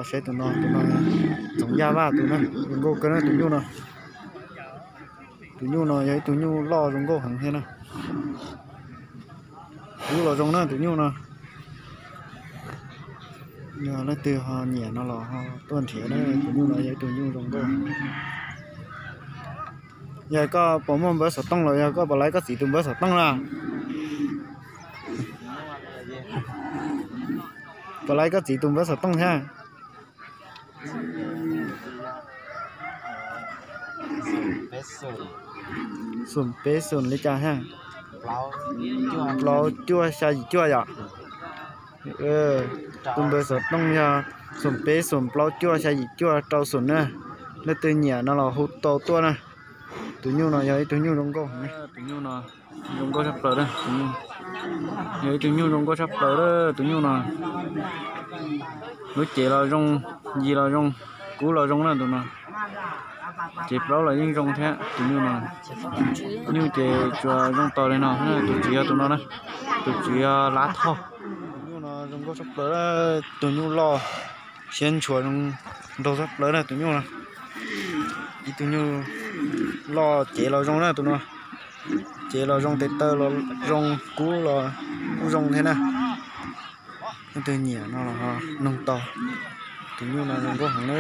Saib tus no, tus no Txoov Yaj Vaj tus na, zoo nkauj kawg na tus nyuj no. Tus nyuj no yog ib tug nyuj loj zoo nkauj heev thiab na. Kub los zoo na tus nyuj no. Yog leej twg ho nyiam no los ho tuaj nrhiav na, tus nyuj no yog ib tug nyuj zoo nkauj. Yog koj puas muaj npawb xov tooj los yog koj puas laiv koj txiv tus npawb xov tooj na? Puas laiv koj txiv tus npawb xov tooj thiab? Xoom peb xoom li cas thiab? Plaub cuaj xya yim cuaj yom? Tus npawb xov tooj yog xoom peb xoom plaub cuaj xya yim cuaj rau xoom na. Leej twg nyiam no los hu tau tuaj na. Tus nyuj no yog ib tug nyuj zoo nkauj. Tus nyuj no zoo nkauj tshaj plaws na. Yog ib tug nyuj zoo nkauj tshaj plaws na tus nyuj no. Lub cev los zoo, ncig los zoo, kub los zoo na tus no. Cev plaub los yeej zoo thiab tus nyuj no. Nyuj ces tsuas zoo tau li no, tus tswv yog tus no na. Tus tswv yog Lav Thoj. Tus nyuj no zoo nkauj tshaj plaws, tus nyuj loj, siab ntshua zoo nraug tshaj plaws na tus nyuj no. Ib tug nyuj loj cev los zoo na tus no. Cev los zoo, tes taw los zoo, kub los kuj zoo thiab na. Leej twg nyiam no los ho noog tau. Tus nyuj no zoo nkauj heev na.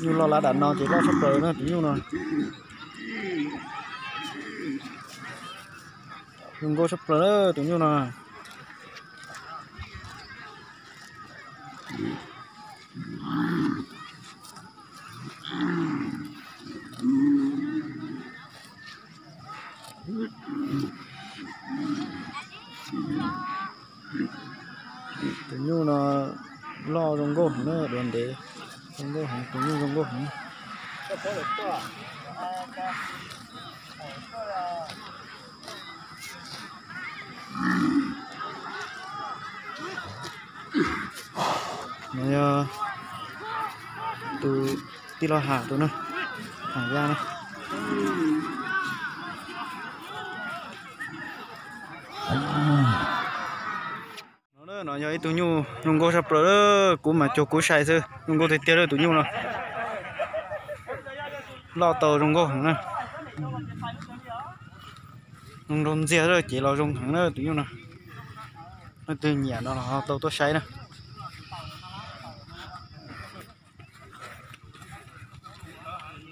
Nyuj loj lab dam no ces loj tshaj plaws na tus nyuj no. Zoo nkauj tshaj plaws na tus nyuj no. Tus nyuj no loj zoo nkauj heev na, duav ntev zoo nkauj heev, tus nyuj zoo nkauj heev. No yog tus tij laug Ham tus na, Ham Yaj na. No, no yog ib tug nyuj zoo nkauj tshaj plaws, kub mas cuag kub sai xwb, zoo nkauj tiag tiag tus nyuj no. Loj tau zoo nkauj heev na. Zoo nraug ntxiag, cev los zoo heev na tus nyuj no. Leej twg nyiam no los ho tau tuaj saib na.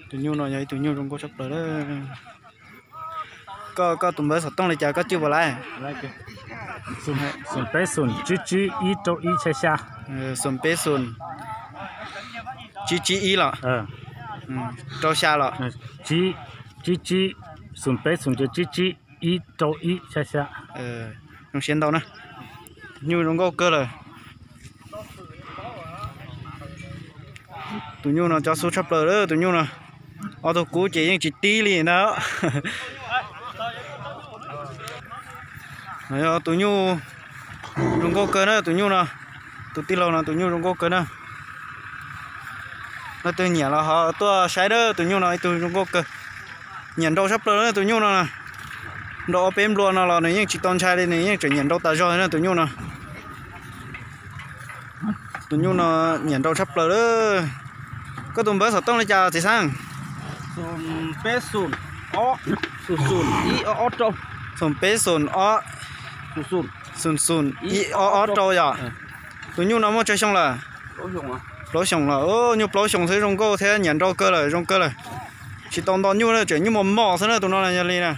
Tus nyuj no yog ib tug nyuj zoo nkauj tshaj plaws. Koj, koj tus npawb xov tooj li cas, koj cwj puas laiv? Xoom peb xoom tsib tsib ib rau ib xya xya. Xoom peb xoom tsib tsib ib los? Rau xya los? Tsib, tsib tsib, xoom peb xoom tsib tsib ib rau ib xya xya. Zoo siab ntau na. Nyuj zoo nkauj kawg lawm. Tus nyuj no cov xub tshaj plaws lawm tus nyuj no. Ob tug kub ces yeej tsis tib li na. Yog tus nyuj zoo nkauj kawg na tus nyuj no. Tus tij laug no tus nyuj zoo nkauj kawg na. Leej twg nyiam los ho tuaj saib na, tus nyuj no ib tug zoo nkauj kawg. Nyiam nrau tshaj plaws na tus nyuj no. Nrau ob peb nplua no los nws yeej tsis tau ntshai li, nws yeej tseem nyiam nrau tas zog na tus nyuj no. Tus nyuj no nyiam nrau tshaj plaws lawm. Koj tus npawb xov tooj li cas txiv xeeb? Xoom peb xoom ob, xoom xoom ib ob ob rau. Xoom peb xoom ob, xoom xoom ib ob ob rau yom. Tus nyuj no muaj tsawg xyoo lawm? Plaub xyoos los, nyuj plaub xyoos xwb zoo nkauj thiab nyiam nrau kawg lawm, zoo kawg lawm. Tsis tau nto nyuj na, tseem nyuj mos mos xwb na tus no yog li na.